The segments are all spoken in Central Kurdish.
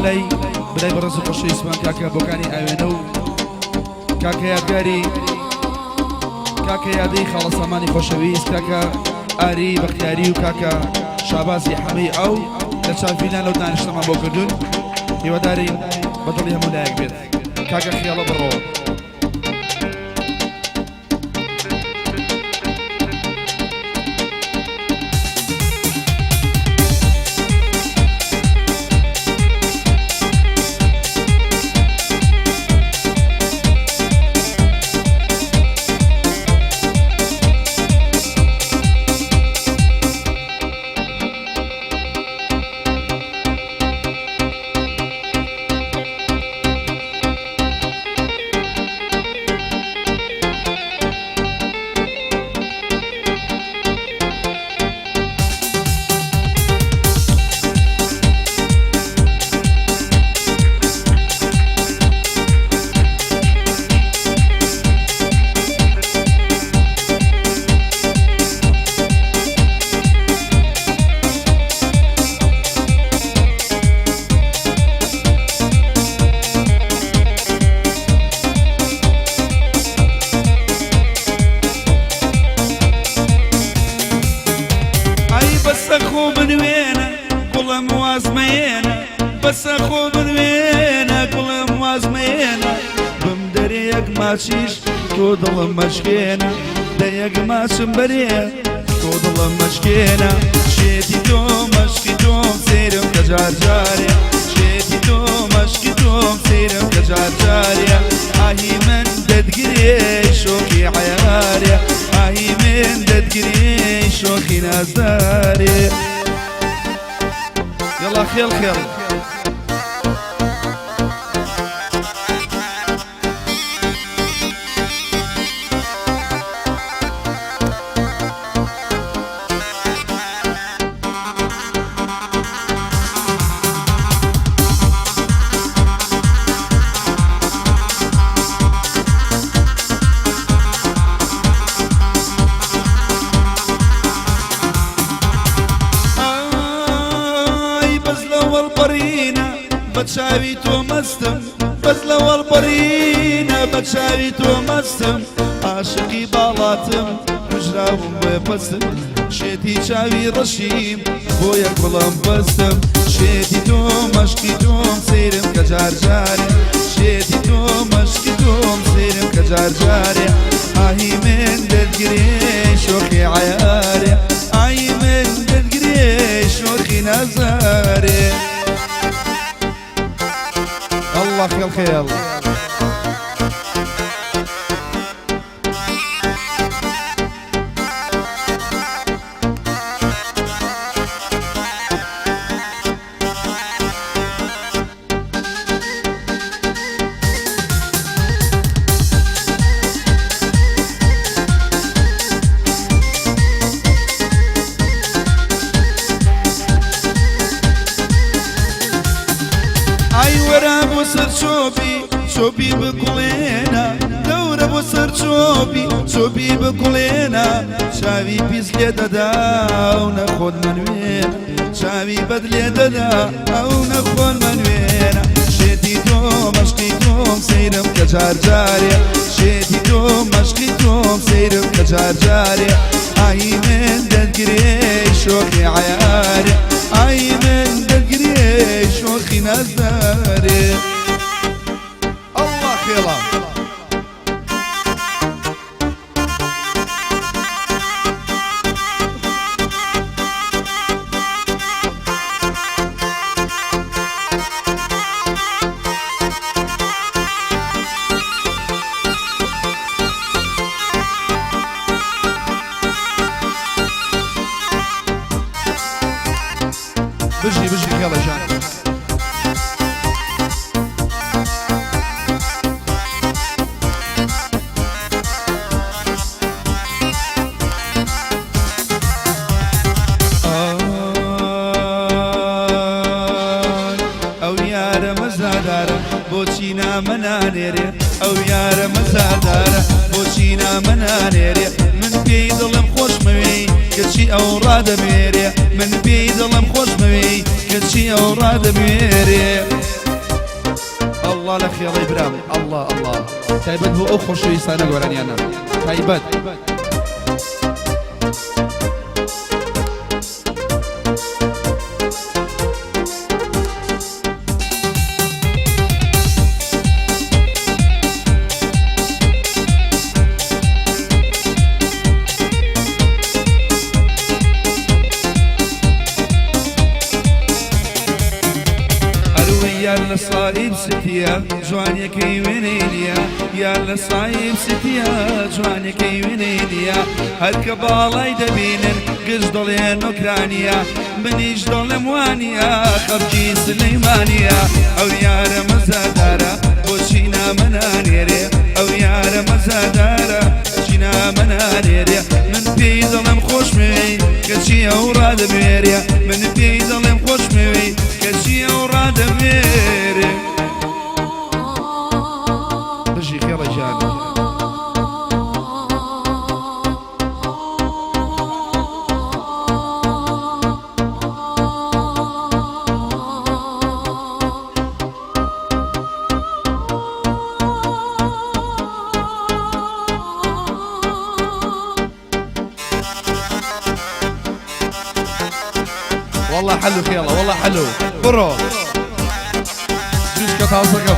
لای برای بەڕێز و خۆشەویستمان کاکە بۆکانی ئاوێنە و کاکە یادگاری کاکە یادەی خاڵە سامانی خۆشەویست کاکە ئاری بەختیاری و کاکە شابازی حەمەی ئەو لە چاڤیلان لەو دانیشتەمان بۆ کردوون هیوادارین بەدڵی هەموو لایەک بێت کاکە خێڵە بڕۆ. ئای بەسە خۆ بنوێنە گوڵم واز مەیێنە بەسە خۆ بنوێنە گوڵم واز مەیێنە بم دەرێ یەک ماچیش تۆ دڵم مەشکێنە دە یەک ماچم بەرێ تۆ دڵم مەشکێنە شێتی تۆ مەشقی تۆم سەیرم کە جار جارێ شێتی تۆ مەشقی تۆم سەیرم کە جار جارێ ئاهی من دەتگرێ شۆخی عەیارێ ئاهی من دەتگرێ شۆخی نازدارێ یەڵا خێڵ خێڵ. ئای بەس لەوەڵ بڕینە بە چاوی تۆ مەستم بەس لەوەڵ بڕینە بە چاوی تۆ مەستم عاشقی باڵاتم کوژراوم بۆیە پەستم شێتی چاوی ڕەشیم بۆیە گوڵم بەستم شێتی تۆ مەشقی تۆم سەیرم کە جار جارێ شێتی تۆ مەشقی تۆم سەیرم کە جار جارێ ئاهی من دەتگرێ شۆخی عەیارێ ئاهی من دەتگرێ شۆخی نازارێ الله خێڵ خێڵ. ئای وەرە بۆ سەر چۆپی چۆپی بکوڵێنە دەورە بۆ سەر چۆپی چۆپی بکوڵێنە چاوی پیس لێ دەدا و نەخۆت منوێنە چاوی بەد لێ دەدا ئەو نەخۆن منوێنە شێتی تۆ مەشقی تۆم سەیرم کە جار جارێ شێتی تۆ مەشقی تۆم سەیرم کە جار جارێ ئای من دەتگرێ شۆخی عەیارێ ئای من دەتگرێ شۆخی نازدارێ ئەڵڵا خێڵا. بژی بژی خێڵە ژان. ئەو یارە مەزادارە بۆچی نامە نانێرێ ئەو یارە مەزادارە بۆچی نامە نانێرێ من پێی دڵم خۆشمەوێی کەچی ئەو ڕادەمێرێ من پێی دڵم خۆشمەوێی کەچی ئەو ڕادەمێرێ. ئەڵڵا لە خێڵی برام ئەڵڵا ئەڵڵا تایبەت بۆ ئەو خۆشەویستانە گۆرانیانە تایبەت. ئەروی یار لە سایب ستیە جوانیەکەی وێنەی نییە یار لە سایب ستیە جوانیەکەی وێنەی نییە هەرکە باڵای دەبینن گشت دەڵێن نۆکرانیە منیش دەڵێم وانیە خەڵکی سلەیمانیە ئەو یارە مەزادارە بۆچی نامە نانێرێ ئەو یارە مەزادارە چی نامە نانێرێ من پێی دەڵێم خۆشمەوێی کەچی ئەو ڕادەبوێرێ من پێی دەڵێم خۆشمەوێی کەچی ئەو ڕادەبوێرێ بژی خێڵە گیان. والله حلو خيالة والله حلو برو جوج كتاوسكم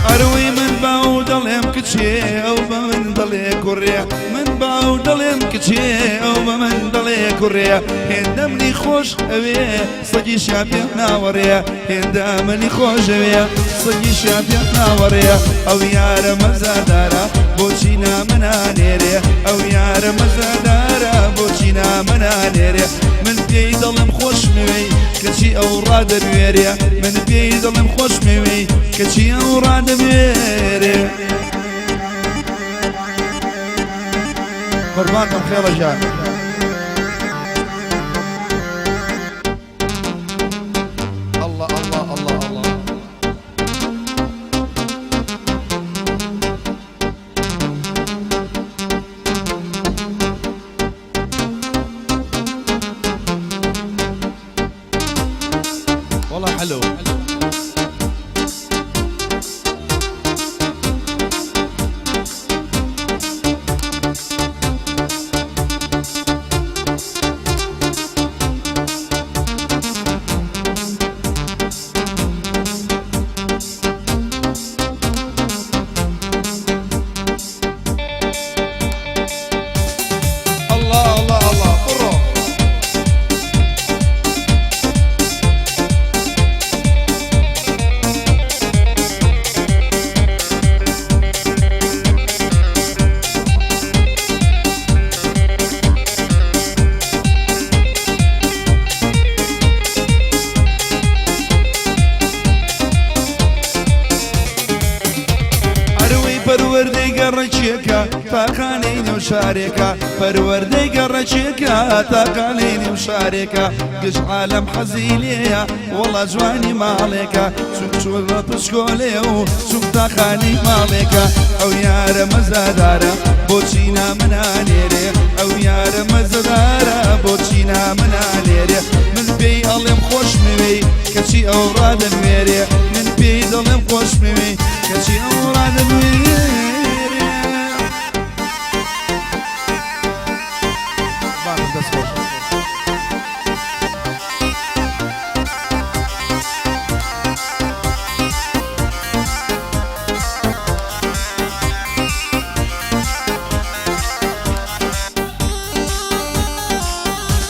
ئەروی من باو دەڵێم کچێ ئەو بە من دەڵێ کوڕێ من باو دەڵێم کچێ ئەو بە من دەڵێ کوڕێ هێندە منی خۆش ئەوێ سەگیشیان پێم ناوەڕێ هێندە منی خۆشەوێ سەگیشیان پێم ناوەڕێ ئەو یارە مەزادارە بۆچی نامە نانێرێ ئەو یارە مەزادارە بۆچی نامە نانێرێ من پێی دەڵێم خۆشمەوێی کەچی ئەو ڕادەبوێرێ من پێی دەڵێم خۆشمەوێی کەچی ئەو ڕادەبوێرێ قوربانتم خێڵە گیان. الله الله الله الله والله حلو الله الله الله بڕۆ. ئەروەی پەروەردەی گەڕەکێکە تاقانەی نێو شارێکە پەروەردەی گەڕەکێکە تاقانەی نێو شارێکە گشت عالەم حەزی لێیە وەڵا جوانی ماڵێکە چوک چووە پشکۆلێ و چوک تاقانەی ماڵێکە ئەو یارە مەزادارە بۆچی نامە نانێرێ ئەو یارە مەزەدارە بۆچی نامە نانێرێ من پێی ئەڵێم خۆشمەوێی کەچی ئەو ڕادەموێرێ من پێی دەڵێم خۆشمەوێی کەچی ئەو ڕادەموێرێ بانم دەست خۆش.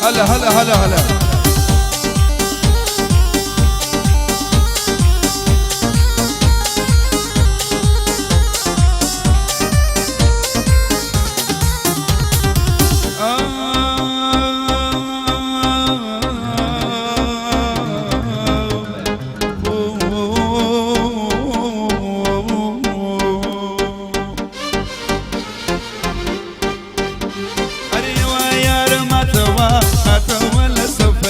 هلا هلا هلا هلا ئەرێ وا یارم هاتەوە هاتەوە لە سەفەر.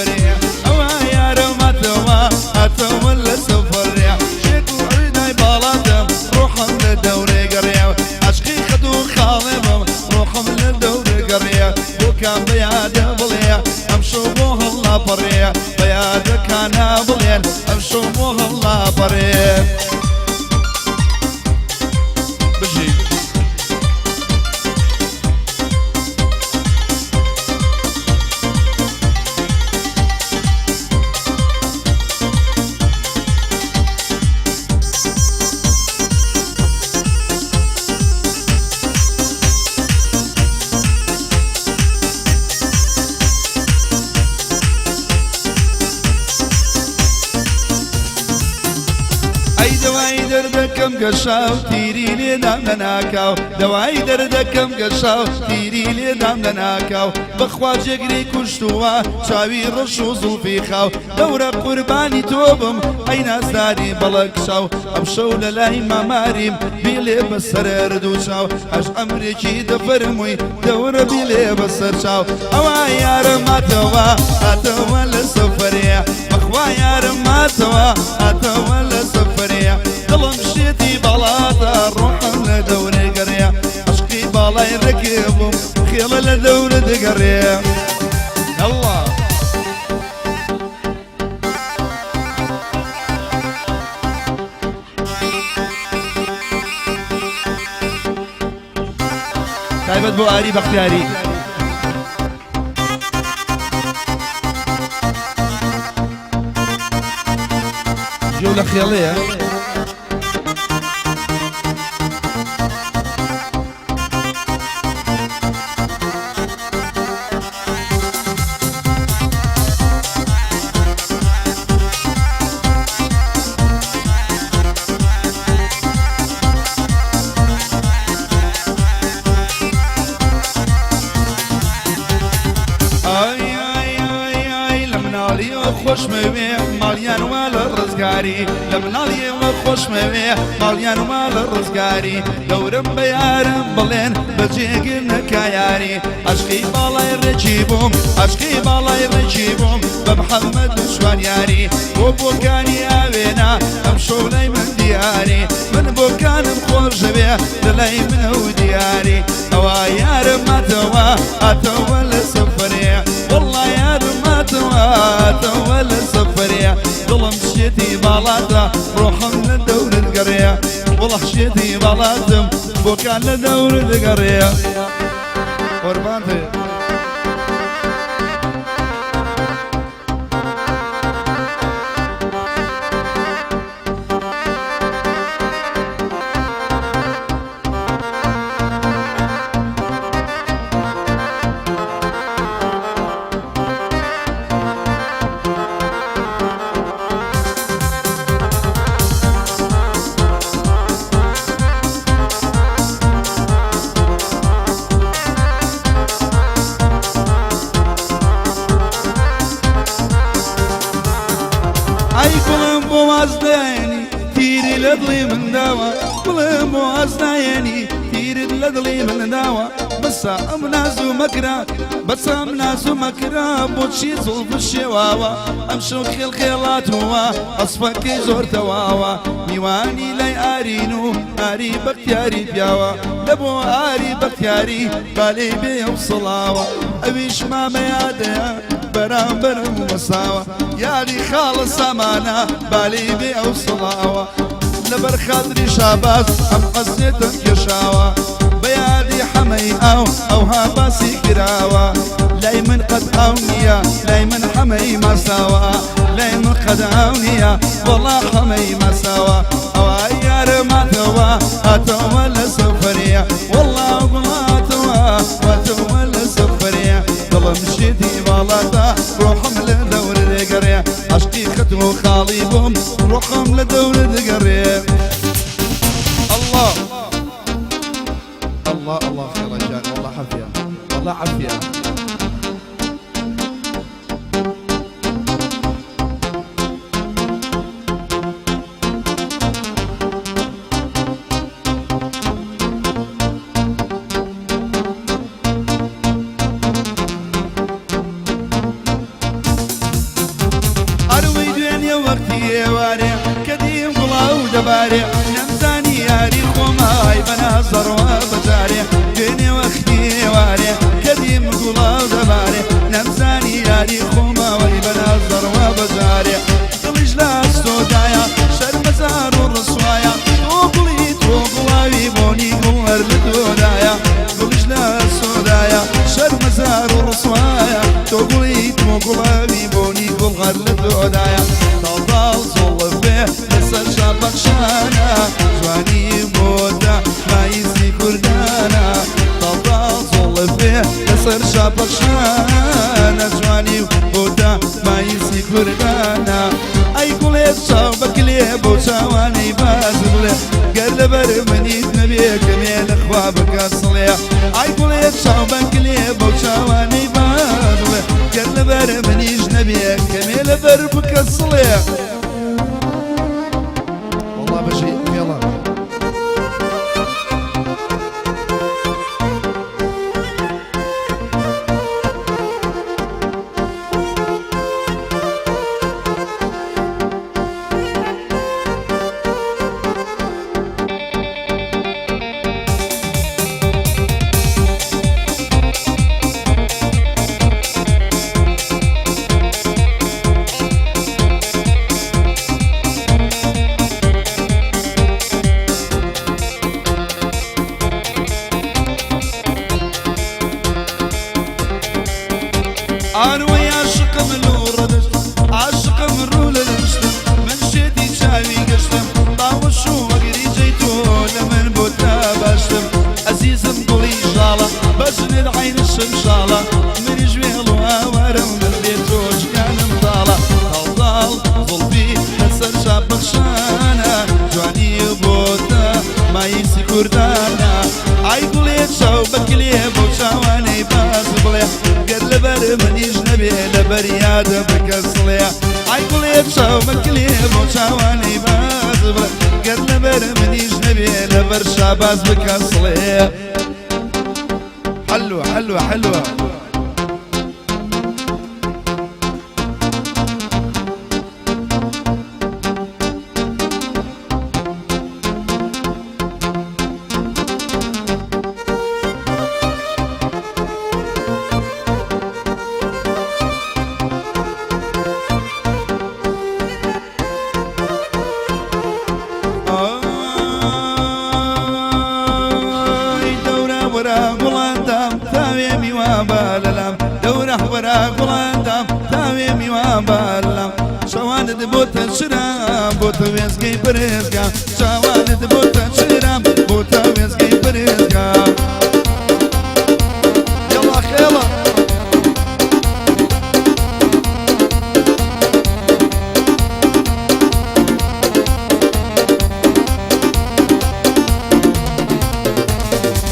هەڵناپەڕێ. بژی. ئەی دەوای دەردەکەم گەشاو تیری لێدام لە ناکاو دەوای دەردەکەم گەشاو تیری لێدام لە ناکاو بەخوا جێگری کوشتووە چاوی ڕەش و زوڵفی خاو دەورە قوربانی تۆ بم ئەی نازداری بەڵک چاو ئەمشەو لە لای ماماریم بیلێ بەسەر و چاو هەش ئەمرێکی دەفەرمووی دەورە بیلێ بەسەر چاو ئەوە یارم ماتەوە هاتەوە لە سەفەرێ بەخوا یارم ماتەوە هاتەوە لە سەفەرێ دڵم شێتی باڵاتە ڕۆحم لە دەورێ گەڕێ عشقی باڵای ڕێکێ بووم خێڵە لە دەورە دەگەڕێ الله. تایبەت بۆ ئاری بەختیاری. جێو لە خێڵەیە. لە مناڵیەوە خۆشمەوێ ماڵیان وا لە ڕزگاری لە مناڵیەوە خۆشمەوێ ماڵیان وا لە ڕزگاری دەورم بە یارم بڵێن بە جێگر نەکایاری عەشقی باڵای ڕێکی بووم عەشقی باڵای ڕێکی بووم بە محەممەد و شوان یاری بۆ بۆکانی ئاوێنە ئەم شەو لای من دیاری من بۆکانم خۆشەوێ لە لای منە و دیاری ئەوە یارم ماتەوە هاتەوە لە سەفەرێ وەڵڵا یارم ماتەوە هاتەوە لە سەفەرێ دڵم شێتی باڵاتە ڕۆحم لە دەورت گەڕێ وەڵا شێتی باڵاتم بۆکان لە دەورت گەڕێ قوربان بێ. ئای گوڵم بۆ واز نایەنی تیری لە دڵی من داوە گوڵم بۆ واز نایەنی تیرت لە دڵی من داوە بەسا ئەم ناز و مەکرە بەسا ئەم ناز و مەکرە بۆچی زوڵف شێواوە ئەم شەو خێڵ خێڵاتەوە ئەسپەکەی زۆر تەواوە میوانی لای ئارین و ئاری بەختیاری پیاوە لە بۆ ئاری بەختیاری بالەی بێ و سڵاوە ئەویش مامە یادەیە بەرامبەرم وەساوە یاری خاڵە سامانە بالی بێ ئەو سڵاوە لەبەر خاتری شاباز ئەم قەسێتم کێشاوە بە یادی حەمەی ئاو ئەوها باسی کراوە لای من قەت ئاو نییە لای من حەمەی ماساوە لای من قەت ئاو نییە وەڵا حەمەی ماساوە ئەوە یارە ماتەوە هاتەوە لە سەفەریە وەڵا گوڵاتەوە هاتەوە لە سەفەریە دڵم شێتی باڵاتە ڕۆحم لە دەورە دەگەڕێ عەشقی خەت و خاڵی بووم ڕۆحم لە دەورە دەگەڕێ الله الله الله خير رجال والله عافية والله عافية. ئەروەی دوێنێ وەختی ئێوارێ کە دیم گوڵاو دەبارێ نەمزانی یاری خۆمای بەنازەڕوا بەجارێ دوێنێ وەختی ئێوارێ کە دیم گوڵاو دەبارێ نەمزانی یاری خۆماوەی بەنازەڕوا بەجارێ دڵیش لە ئەستۆدایە. لەسەر شاپەخشانە جوانی بۆتە مایسی کوردانە تاڵتاڵ زوڵفێ لەسەر شاپەخشانە جوانی بۆتە مایسی کوردانە ئەی گوڵێ چاو بەکلێ بۆ چاوانەی باز بڵێ گەر لەبەر منیت نەبێ کەمێ لەخوا بکە سڵێ ئای گوڵێ چاو بەکلێ بۆ چاوانەی باز بڵێ گەر لەبەر منیش نەبێ کەمێ لەبەر بکە سڵێ وەڵا بژی پێڵە. ئاروەی عاشقم لوڕە دەشت عاشقم ڕوو لە دەشتم من شێتی چاوی گەشتم باوەش و وەگریجەی تۆ لە من بۆ تا باشتم ئەزیزم گوڵی ژاڵە بەژنت عەینە شمشاڵە منیش وێڵ و ئاوارم بەس بێ تۆ ژیانم تاڵە تاڵ تاڵ زوڵفی لەسەر شاپەخشانە جوانی بۆتە مایسی کوردانە ئای گوڵێ چاو بەکلێ بۆ چاوانەی باز بڵێ گەر لەبەر منیش نەبێ لەبەر یادە بکە سڵێ ئای گوڵێ چاو بەکلێ بۆ چاوانەی باز بڵێ گەر لەبەر منیش نەبێ لەبەر شاباز بکە سڵێ حلوة حلوة حلوة. ئای دەورە وەرە گوڵەندام تاوێ میوان بە لەلام دەورە وەرە گوڵەندام تاوێ میوان بە لەلام چاوانت بۆتە چرام بۆتە وێزگەی پرێزگا چاوانت بۆتە چرام بۆتە وێزگەی پرێزگا يلا خيلا.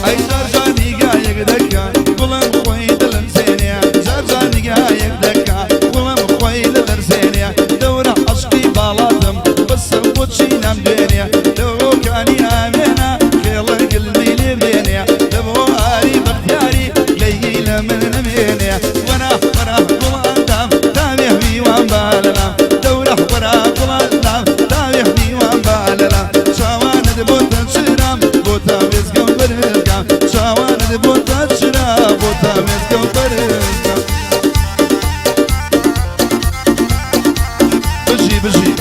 ئەی جار جار نیگایەک دەکا گوڵم خۆی دڵم زێنێ جار جار نیگایەک دەکا گوڵم خۆی لە دەرزێنێ دەورە عەشقی باڵاتم بەسە بۆچی نام دوێنێ دەوەکانی ئامێنە خێڵە گلمەی لێ بێنێ دەبۆ ئاری بەختیاری لەی لە من نەمێنێ وەرە وەرە گوڵاندام تاوێ میوان بالەلام دەورە وەرە گوڵاندام تاوێ میوان بالەلام چاوانت بۆتە چرام بۆتە وێزگەم بەرزگام چاوانت بۆتە چرام بۆتە وێزگەم بەرزگام بژی بژی.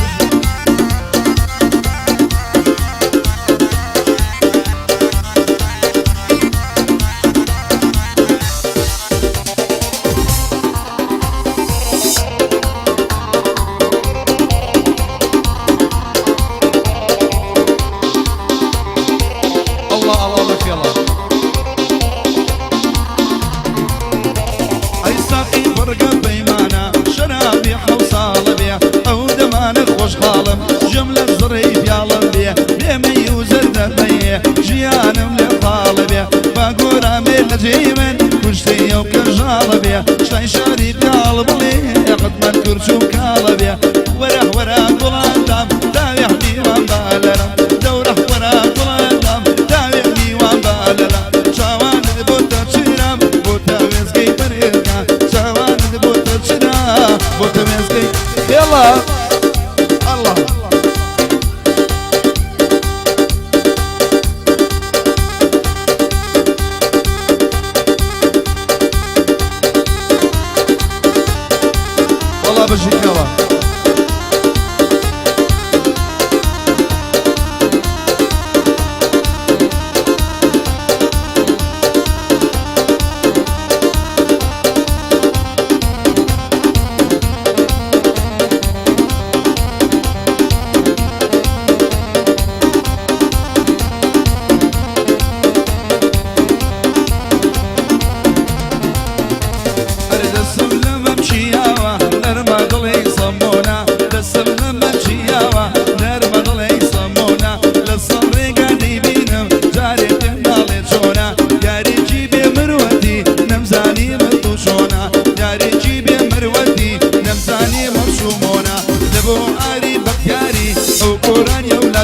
الله الله لك يلا. ئەی ساقی بڕگە پەیمانە شەرابی حەوساڵە بێ ئەو دەمانە خۆشحاڵم ژەم لە زڕەی پیاڵم بێ بێمەی و زەردە بەیێ ژیانم لێ تاڵە بێ با گۆرامێ لە جێی من کوشتەی ئەو کەژاڵە بێ شای شاری کاڵ بڵێ قەتمەن کورچ و کاڵە بێ وەرە وەرە گوڵاندام تاوێ میوان بالەرم دەورە وەرە گوڵاندام تاوێ میوان بالەرم چاوانت بۆتە چرام بۆتە وێزگەی پەرێزگا چاوانت بۆتە چرام بۆتە وێزگەی يلا الله.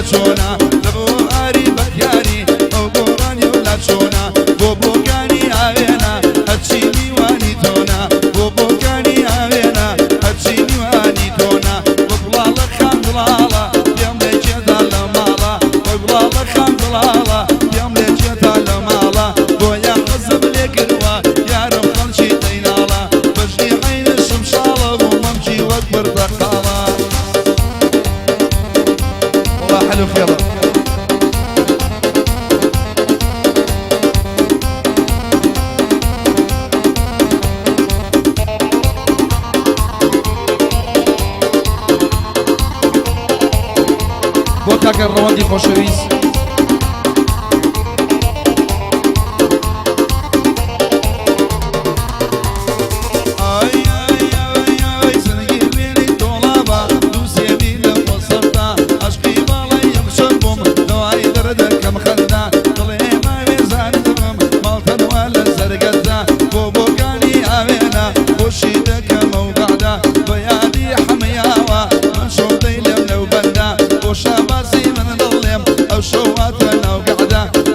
چۆنە لە بۆ ئاری بەختیاری ئەو گۆڕانی و لا چۆنە بۆ بۆکانی ئاوێنە هەرچی میوانی تۆنە بۆ بۆکانی ئاوێنە هەرچی میوانی تۆنە وە گوڵاڵە خان گوڵاڵە پێم لێ کێتا لە ماڵە وە گوڵاڵە خان گوڵاڵە پێم لێ کێتا لە ماڵە بۆیە حەزم لێ کردووە یارم خەڵکی تەیناڵە بەژنی عەینە شمشاڵە بۆ مەمکی وەک پرتەقاڵە. وەڵا حەلو خێڵە. بۆ کاکە ڕەوەندی خۆشەویست.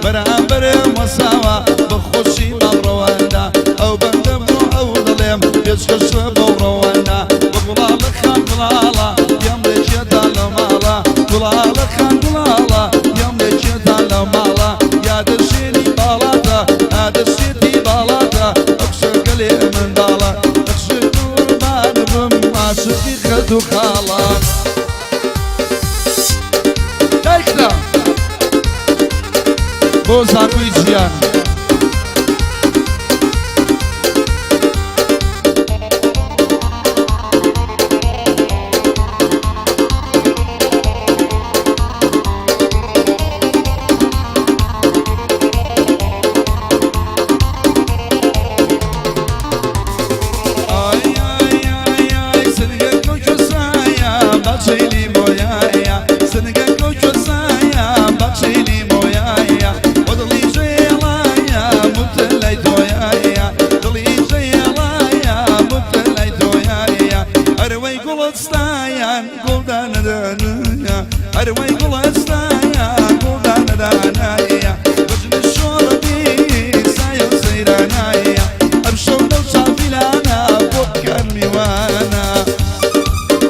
بەرامبەرم وەساوە بە خۆشی مام ڕەوەندە ئەو بەندە بۆ ئەو دڵێم پێشکەشە بەو ڕەوەندە بە گوڵاڵە خان گوڵاڵە پێم لێ کێتا لە ماڵە گوڵاڵە خان گوڵاڵە پێم لێ کێتا لە ماڵە یا دەشێنی باڵاتە ئا دەشێتی باڵاتە ئەو کچەگەلێ منداڵە ئەخشێ قوربان بم عاشقی خەت و خاڵە. دایکتا بۆ زانکۆی جیان. ئەروەی گوڵستایان گوڵدانەدانایە بەجن شۆڕبی سایە و سەیرانایە ئەمشەو لەو چاڤیلانە بۆ بکەن میوانە.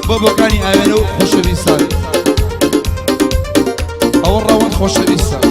بۆ بۆکانی ئاوێنە و خۆشەویستان. ئەوە ڕەوەند خۆشەویستە.